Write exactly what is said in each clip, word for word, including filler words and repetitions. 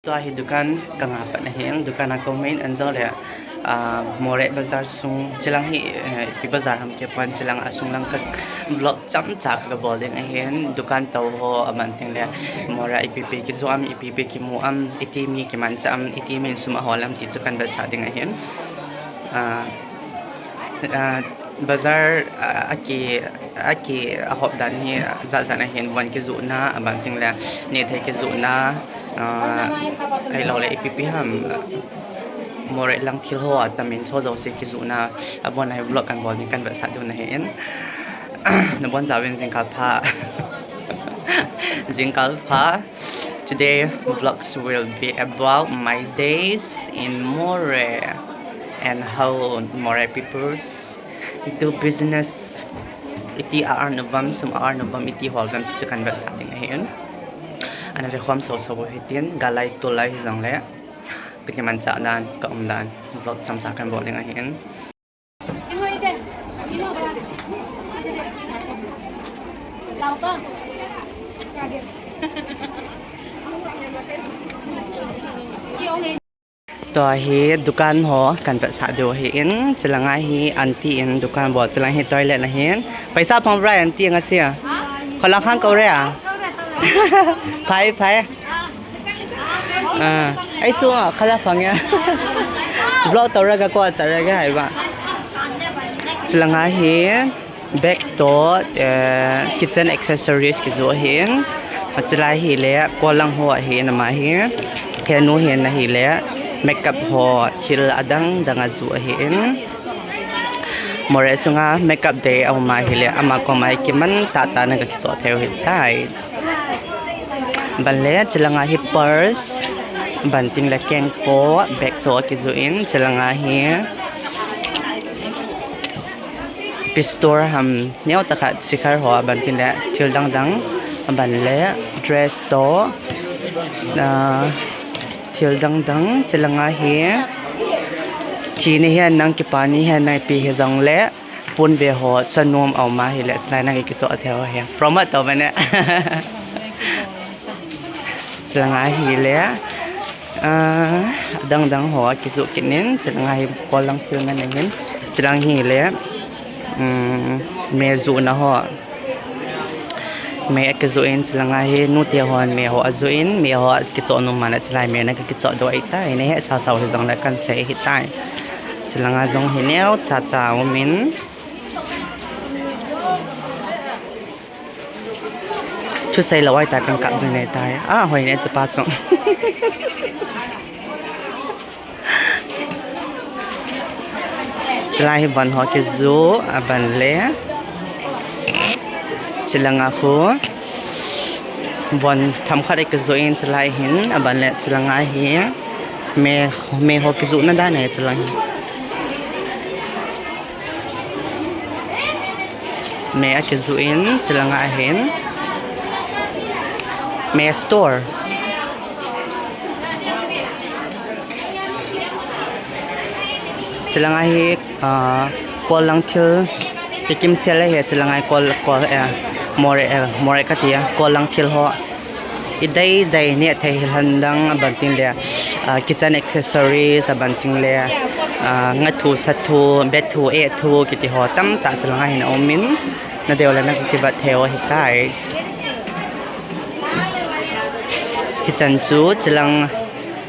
Tua hi dukan kanga pat ahin, dukan a comment anjo le, ah, Moreh Bazar sung, chilang hi, eh, ipi bazar ham kipon, chilang a sung lang ka vlog chamcha kabol ding ahin, dukan tou ho, aban teng le, Moreh ipi ipi kijo am, ipi ipi kimu am, iti mi kimancha am, iti mi sum ahol am ti chu kan vetsah ding ahin. Ah, ah, bazar, ah, aki, aki ahop dan hi jat jat ahin, von kijohna, aban teng le, nehthei kijohna, ah, ahilou le, ipi ipi ham, Moreh lang thil ho, atamin cho jouse kijohna, abon a hi vlog kan bol ding kan vetsah diu ahin. Nabon chauvin jingkah pha. Jingkah pha. Today vlogs will be about my days in Moreh and how Moreh peoples do business. Iti a-earn uvam, sum a-earn uvam, iti hol uvam ti chu kan vetsah ding ahin. Ana vekhom soso u hitin, galai tulai hijongle, ka kimanchah dan, ka um dan, vlog chamcha kan bol ding ahin. Tua hi dukan ho kan vetsah diu ahin, chulanga hi aunty in dukan bol, chulang hi toilet ahin. Paisa phong bra aunty nga sia. Kholang khang kau re a. Phai, phai. Ah, ai su khala phang ya. Vlog tau ra ga ko cha ra ga hai ba. Chulanga hi bag toh, eh, kitchen accessories kijoh ahin. Chulai hi le, kolang ho ahin ama hi. Henu hin ahi le, makeup ho, thil adang dang ajoh ahin. Moreh sunga makeup day a um ahi le, ama koma hi kiman tah tah na ka kichoh thei u ahitai. Ban le, chulanga hi purse, ban teng le kengkoh, bag so kijoh in, chulanga hi pistol ham, neocha khat sikhar ho, ban teng le thil dang dang, ban le dress toh, ah, thil dang dang, chulanga hi thi ni hen nang kipa ni hen nang ipi hijongle, pon ve ho, chanom a um ahi le, chulai nang kichoh thei u ahi. Promote to bane. Chulanga hi le, ah, dang dang ho kijoh kit in, chulanga hi kolang thil ngan ahin, chulang hi le, um, me johna ho. Me akijoh in, chulanga hi nute hon me ho ajoh in, me ho akichoh nom man a chulai me na ka kichoh diu ahitai, nei he sao sao hijongle kan sei ahitai. Chulanga jong hi neocha cha um in. Thusei lou ahitai kan kap ding ahitai. Ah, hoi ne chapa chung. Chulai hi von ho kijoh, aban le. Chulanga khu. Von themkhat akijoh in chulai hin, aban le chulanga hi. Me, me ho kijohna dan e chulang hi. Me akijoh in, chulanga hin. Me store. Chulanga hi, ah, kolang thil kikim sel ahi, chulanga hi kol, kol, eh, Moreh, eh, Moreh kati a, kolang thil ho. Idei dei nehthei hilhan dang aban teng le, ah, kitchen accessories aban teng le, ah, ngathu sathu, bethu, ehthu kiti ho tamtah chulanga hin aum in, nadei u le na kivet thei u ahitai. Hichan chu chulang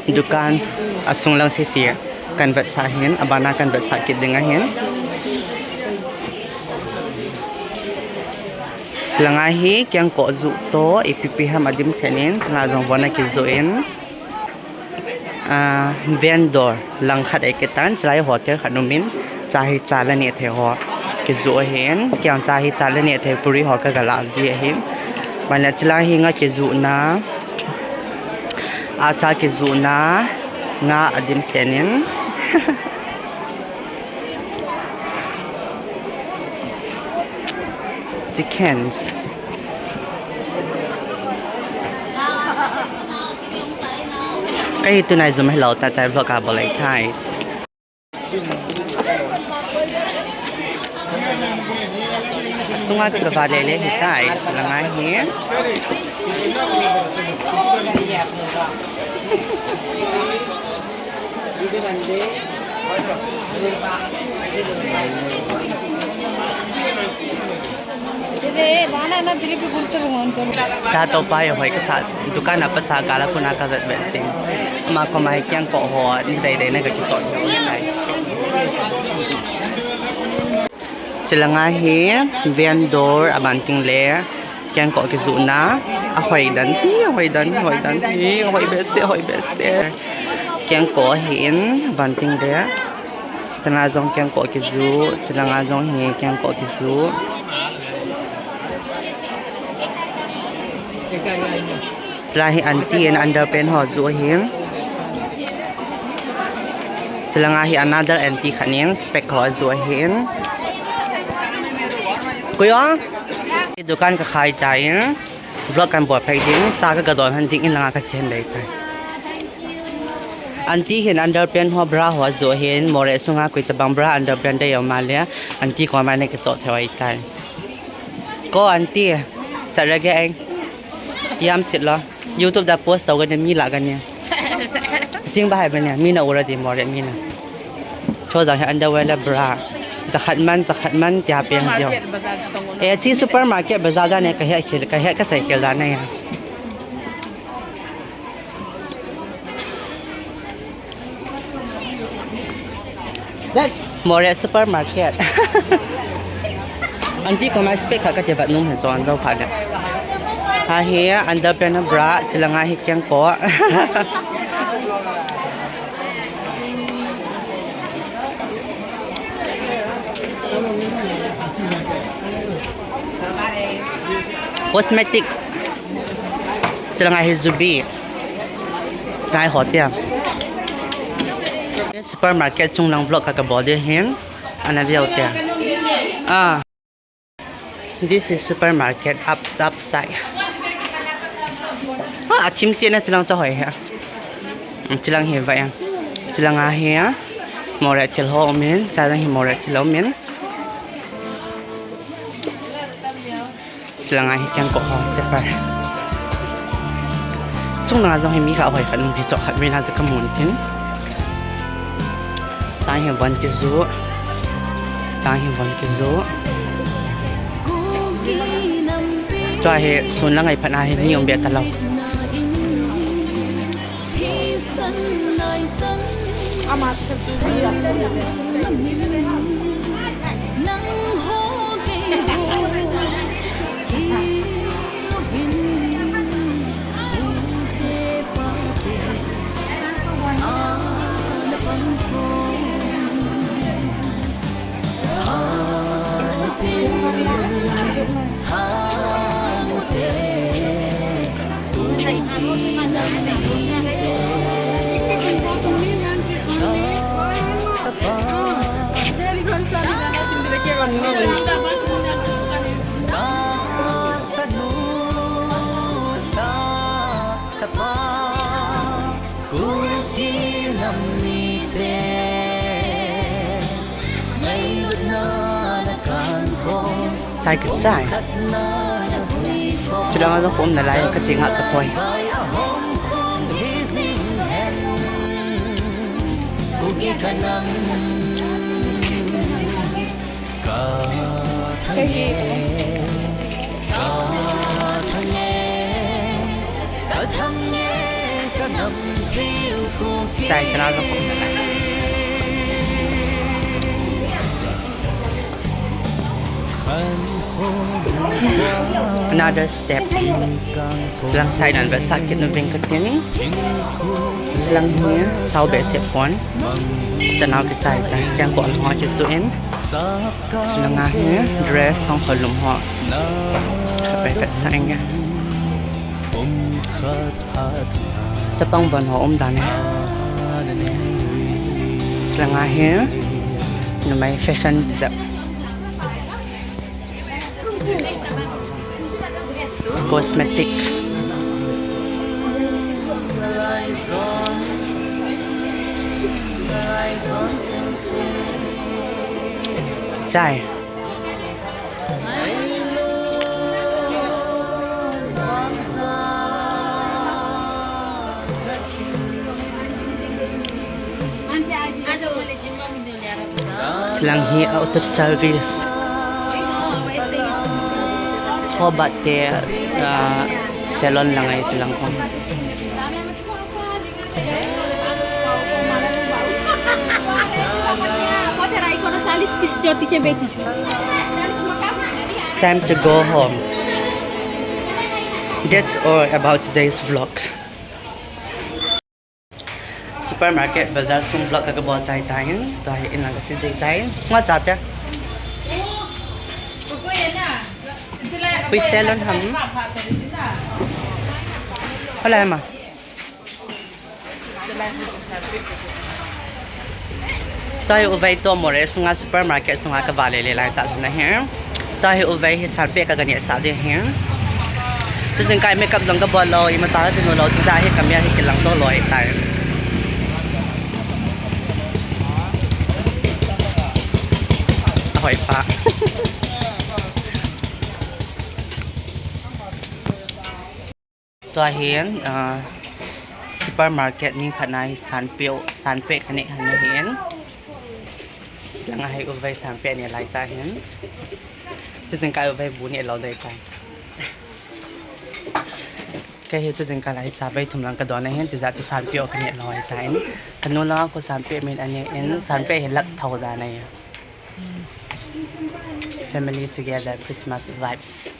dukan asung lang sese kan vetsah hin, abana kan vetsah kit ding ahin. Chulanga hi kengkoh joh toh, ipi ipi ham adimset in, chulanga jong von akijoh in, ah, vendor langkhat akitan, chulai hotel khat um in, cha hi cha le nehthei ho kijoh ahin, kei jong cha hi cha le nehthei puri ho ka galah ji ahin. Ban le chulai hi nga kijohna, asa kijohna, nga adimset in. Chickens. Kahi tunai jum hello ta chai vlog a bolai thais. Sunga ka kava lele hitai, chulanga hi. Cha to pa yo hoi kasa dukan a pasa kala kuna ka vet vet sing. Ma ko mai kiang ko ho ni dai dai na ka ki to yo kai. Chilanga hi vendor a banting le kiang ko kizu na a hoi dan hi, a hoi dan, hoi dan hi, a hoi behseh, a hoi behseh. Kiang ko hi in banting le. Chilanga jong kiang ko kizu, chilanga jong hi kiang ko kizu. Chilanga hi aunty in underpant ho ju ahin. Chilanga hi another aunty khat in spec ho ju ahin. Kuyo, dukan ka khai ta in. Vlog kan bol phei ding, cha ka gadon han ding in langa ka chen dei tai. Aunty hin underpant ho bra ho ju ahin, more sunga koi tabang bra underpant dei um a le, aunty ko ma ne ka to thei tai. Ko aunty, chat ra ge ai. Yam sit lo. YouTube da post tau ga ne mi la ga ne. Sing ba hai ba ne, mi na ura di more mi na. Cho jang hi underwear le bra. Jakhat man, jakhat man tia peng jio. Eh, chi supermarket bazaar da ne ka he khel, ka he ka sai khel da ne ya. More supermarket. Aunty ko mai spec kha ka che vat num he chon jo pha de. Ha hi underpant bra chilanga hi kiang ko. Cosmetic. Chilanga hi jubi. Ngai hotia. Supermarket chunglang vlog ka ka bol ding hin. Ana view tia. Ah. This is supermarket up upside. Ha, a thim chi na chilang cha hoi ha. Chilang hi va ya. Chilanga hi ya. More thil ho umin, cha jang hi more thil umin. Chilanga hi kiang ko ho che pa. Chunglanga jong hi mi kha hoi khat um hi cho khat mi na chu ka mun tin. Chang hi von ki ju. Chang hi von ki ju. Tua hi sun la ngai phat na hi ni um be ta lo. Chai ka chai. Chilanga jong ka um nalai ka chi nga ta poi. Chai chana ka pum na lai. Another step. Chilang side nan ba sakit na ving katin. Chilang hi sao behseh pon. Tanao kichai ta. Kiang ko ho kisu in. Chilanga hi dress song kholum ho. Khatvei vetsah inge. Chapang von ho umdan e. Chilanga hi numei fashion design. Cosmetic. Chai. Lang hi auto service. Ho batte, ah, salon lang ahi lang kong. Time to go home. That's all about today's vlog. Supermarket, bazar sung vlog ka kabol chai tai hin. Tua hi in lang ka ti dei tai hin. Nga cha te. Pui salon ham. Hola ma. Tua hi uvei to more sunga supermarket sunga ka vale le lai ta na hi. Tua hi uvei hi sanpeh ka gani sa de hi. Tu jing kai makeup jong ka bol lou, ima ta ka ti nu lou, tu ja hi ka mia hi kilang to lou hi tai. Hoi pa. Tua hin, ah, supermarket ni khat na hi sanpeh, sanpeh ka ne khan na hin. Silang ahi uvei sanpeh ne lai ta hin. Chu jing kai uvei bu ne lou dei ta. Kei hi chu jing kai lai cha vei thum lang ka don na hin, chu ja chu sanpeh ka ne lou ta hin. Ka nu lang ko sanpeh min ane in, sanpeh hi lak thau da na hin. Family together, Christmas vibes.